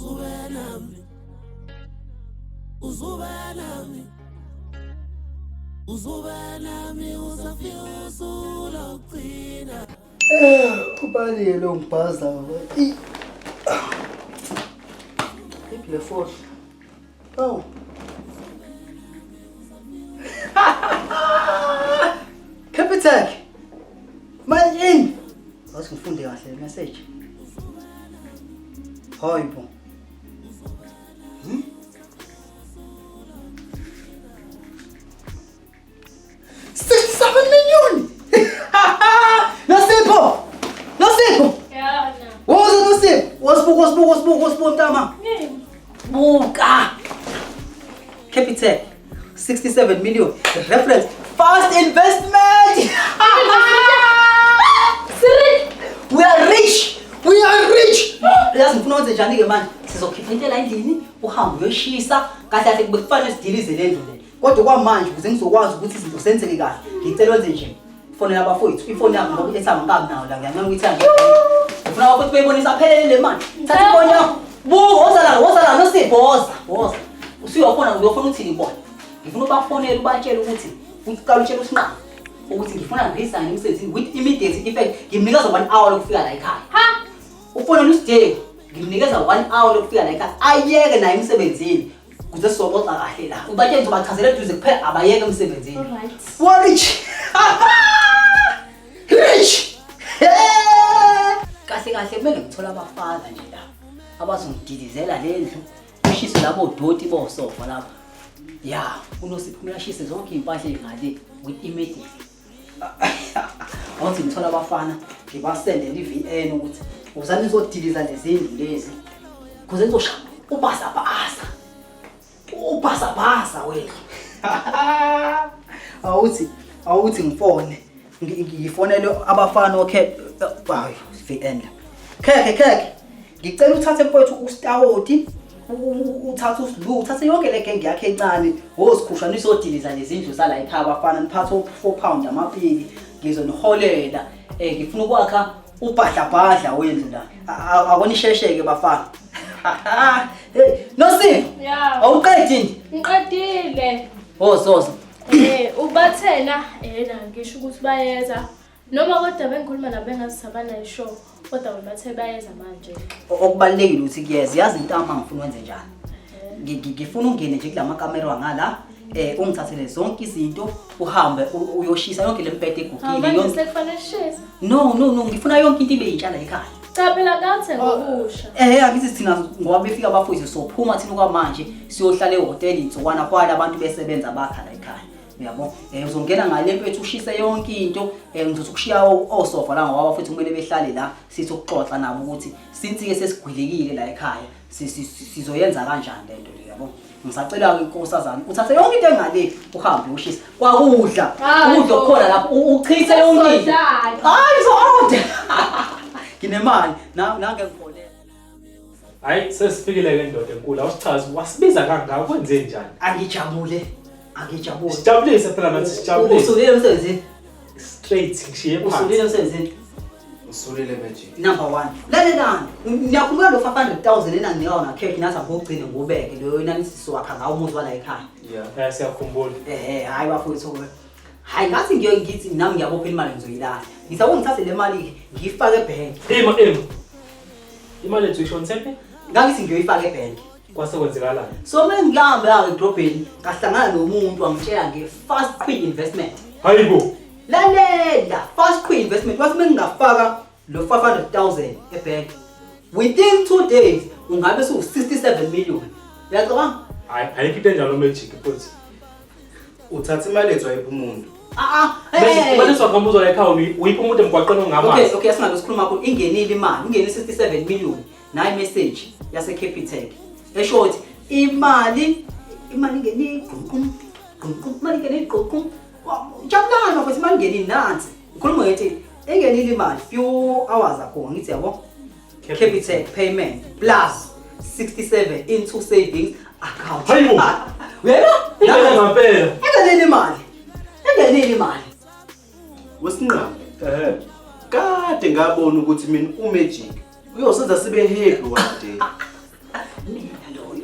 Uzube nami. Uzube nami. Uzube nami uzofika usuku lokugcina. Eh, ubani lo ngibhaza i. Iphi le phone? Oh. Capitec. Money in. Wathi ngifunde kahle le message. Hayi bo. 67 million! Nosipho! Nosipho! Yana. Woza Nosipho! Wosibuka wosibuka wosibuka wosibuka mntama. Yini? Buka! Capitec 67 million. Reference fast investment! Siri. We are rich! We are rich! Yazi ngifuna wenze njani ke manje? Sizokhipha intela endlini, uhambe uyoshisa, kahle kahle bekufanele sidilize le ndlu le. Kodwa kwamanje ukuze ngizokwazi ukuthi izinto zenzeke kahle, ngicela wenze nje. Fonela abafowethu, ifoni yami ngoba i-airtime angikabi nayo la, ngiyancama ukuyithenga. Ngifuna abafowethu beyibonise aphelele le mali. Thatha ifoni yakho. Buka, woza la, woza la, Nosipho, woza, woza. Usuyofona, uyofona uthini kubona? Ngifuna ubafonele ubatshele ukuthi uqala utshele uSinqaba ukuthi ngifuna ngiresign emsebenzini with immediate effect. Ngimnikeza 1 hour lokufika la ekhaya. Ha. Ufonele uSideko, ngimnikeza 1 hour lokufika la ekhaya. Ayeke naye emsebenzini kuze sizoxoxa kahle la. Ubatshele ngizobachazela eduze kuphela abayeke emsebenzini. All right. We're rich. Rich. Kahle kahle kumele ngithole abafana nje la abazongididizela le ndlu ushise labo doti bosofa lapha. Ya, uNosipho kumele ashise zonke iy'mpahla ey'ngale with immediate. Awuthi ngithola abafana ngibasendele i-VN ukuthi uzani nizodiliza lezi ndlu lezi. Kuze nizoshaya ubhasabhasa. Ubhasabhasa wena. Awuthi awuthi ngifone. Ngifonele abafana okhe hayi VN la. Khekhe khekhe. Ngicela uthathe mfowethu uStawoti uthathe uSlu uthathe yonke le genge yakhe encane wosikhusha nisodiliza lezindlu zala ekhaya abafana niphathe u4 pound amapiki ngizoniholela eh ngifuna ukwakha ubhadlabhadla wendlu la akonishesheke bafana. Hey Nosipho. Yeah. Awuqedi nje. Ngiqedile. Wozozo. Eh ubathena eh na ngisho ukuthi bayeza. Noma kodwa bengikhuluma nabo bengazi sabanayo sure kodwa bona bathe bayeza manje. Okubalulekile ukuthi kuyeza yazi intama ngifuna wenze njani. Ngifuna ungene nje kulama kamera ngala eh ungithathele zonke izinto uhambe uyoshisa yonke le mbhede Hawu egugile manje yonke. sekufanele sishise. No no no ngifuna yonke into ibe yintsha la ekhaya. Cha phela kathe ngokusha. Eh angithi thina ngoba befika abafowethu sophuma thina kwamanje siyohlala ehhotela insukwana kwala abantu besebenza bakha la ekhaya. Uyabo? Eh uzongena ngale mfethu ushise yonke into eh ngizothi ukushiya osofa la ngoba abafowethu kumele behlale la sithi ukuxoxa nabo ukuthi since ke sesigwilekile la ekhaya sizoyenza kanjani lento le yabo. Ngisacela ke inkosazana uthathe yonke into engale uhambe ushise kwakudla Hayi ukudla bo. okukhona lapho uchithe yonke into. Sesodlala. Hayi so-order. Nginemali na nange ngiholela. Hayi sesifikile ke ndoda enkulu awusichazi wasibiza kangaka kwenze njani? Angijabule. Angijabule. Sijabulise phela nathi sijabulise. Usulile emsebenzini. Straight ngishiye Usulile phansi. emsebenzini. Usulile Magic. Number 1. Lalelani. Niyakhumbula lo 500,000 enanginika wona cake nathi angogcine ngubeke leyo inanisisi wakha ngawo umuzi wala ekhaya. Yeah. Eh siyakhumbula. Ehhe hayi bafowethu ke. Hayi ngathi ngiyo ngithi nami ngiyabopha imali ngizoyilahla. Ngithi awungithathe le mali ngiyifake ebhenki. Ima ima. Imali yethu ishonise phi? Ngangithi ngiyoyifaka ebhenki. Kwase kwenzekalani? So uma ngihamba la edrobheni ngahlangana nomuntu wangitshela nge-fast quick investment. Hayibo. Lalela, fast quick investment wathi mengingafaka lo 500,000 ebhenki within 2 days ungabe su 67 million. Uyacabanga? Hayi ayikho into enjalo Magic futhi. Uthatha imali yethu ayiphi umuntu. Ah ah. Magic hey. imali eswakhamba la ekhaya uyiphi umuntu emgwaqeni ongamazi. Okay, okay, asingabe sikhuluma kakhulu. Ingenile imali, ingenile 67 million. Nayi message yase Capitec. Esho ukuthi imali ingenile gqum gqum imali ingenile gqum. Jabulani bafethu imali ingenile nansi. Ngikhuluma ngithi ingenile imali few hours ago ngithi yabo. Capitec payment plus 67 into savings account. Hayibo. Uyayibona? Ingene ngampela. Ingenile imali. Ingenile imali. Wesinqaba. Eh. Kade ngabona ukuthi mina uMagic uyosenza sibe happy one day.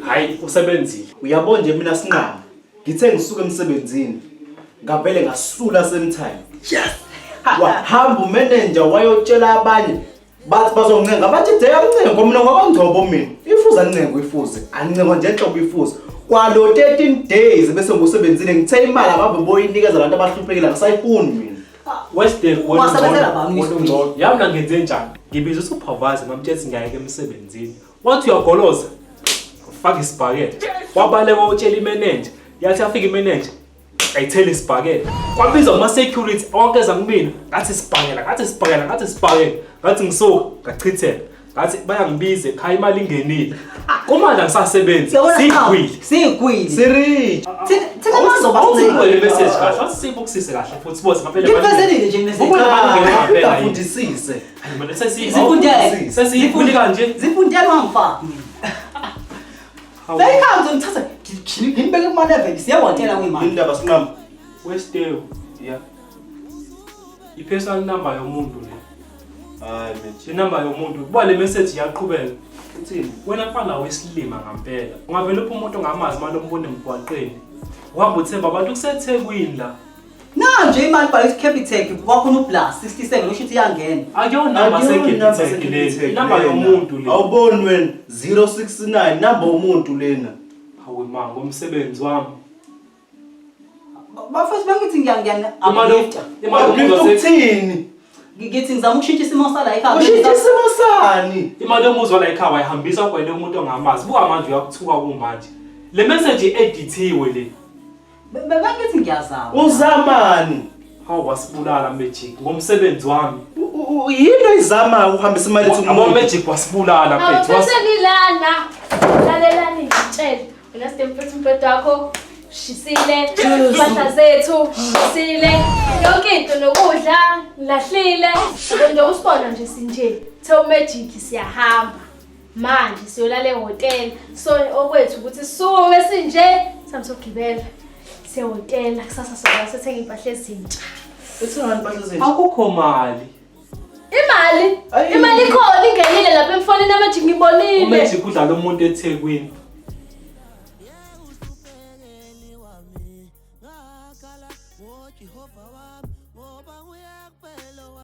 Hayi usebenzile. Uyabona nje mina Sinqama. Ngithe ngisuka emsebenzini. Ngavele ngasula same time. Yes. Wahamba umanager wayotshela abanye bathi bazoncenga bathi de yancengo mina ngokwangcobo mina. Ifuze ancengo ifuze. Ancengo nje enhlobo ifuze. Kwalo 13 days bese ngusebenzile ngithe imali ababe boyinikeza abantu abahluphekile ngisayifuni mina. Westdale Wasebenzela bani uyisiphi? Yami mina ngenze njani? Ngibiza usupervisor ngamtshela ukuthi ngiyayeka emsebenzini. Wathi uyagoloza. Faka isibhakela. Wabaleka utshela imanager. Yathi afika imanager ayithele isibhakela. Kwabizwa ama security onke eza kumina. Ngathi isibhakela, ngathi isibhakela, ngathi isibhakela. Ngathi ngisuka ngachithela. Ngathi bayangibiza ekhaya imali ingenile. Kumanje angisasebenzi. Uyabona Sinqama? Sigwile. Sigwile. Sirich. Thina bazoba Awuthi le message kahle. Awusibukisise kahle futhi siboze ngaphela. Ngikuvezelile nje message. Ubona ngempela yini? Ungafundisise. Manje sesi Zifundele. Sesiyifuni kanje. Zifundele wangifaka mina. Beyikhanze ngithatha ngimbeke kuma level siyawatela kwimali. Indaba Sinqama. Westdale. Yeah. I-personal number yomuntu le. Hayi magic. Inamba yomuntu. Kuba le message iyaqhubeka. Uthini? Wena mfana wesilima ngampela. Ungavele uphi umuntu ongamazi manje umbone emgwaqeni. Uhamba uthemba abantu kuseThekwini la. Nanje imali bhala ukuthi Capitec kwakhona uplus 67 usho ukuthi iyangena. Akuyona namba seCapitec le. Inamba yomuntu le. Awuboni wena 069 namba umuntu lena. Hawe ma ngomsebenzi wami. Bafethu bengithi ngiya Imali uplifta. imali Uplift yomuzi wase ukuthini? Ngithi ngizama ukushintsha isimo sala ekhaya. Ushintsha isimo sani? imali yomuzi wala ekhaya wayihambisa kwele umuntu ongamazi. Buka manje uyakuthuka kumanje. Le message i-edithiwe le. Bengithi ngiyazama. Uzamani? Hawu wasibulala Magic ngomsebenzi wami. Yini oyizamayo uhambisa imali ethi Abo umuntu? Magic wasibulala mfethu. Awuseselilana. Lalelani ngitshele. Wena sidemfethu umbhedo wakho shisile, impahla zethu shisile, yonke into nokudla lahlile. Nje usibona nje sinje. Tell Magic siyahamba. Manje siyolala ehhotel. So okwethu ukuthi sisuke sinje sihambe siyogibela. Siyehhotela kusasa soba sithenga impahla ezintsha. Uthengani impahla ezintsha? Akukho mali. Imali, Ayi. imali ikhona ingenile lapha emfonini amaji ngibonile. UMagic udlala umuntu eThekwini.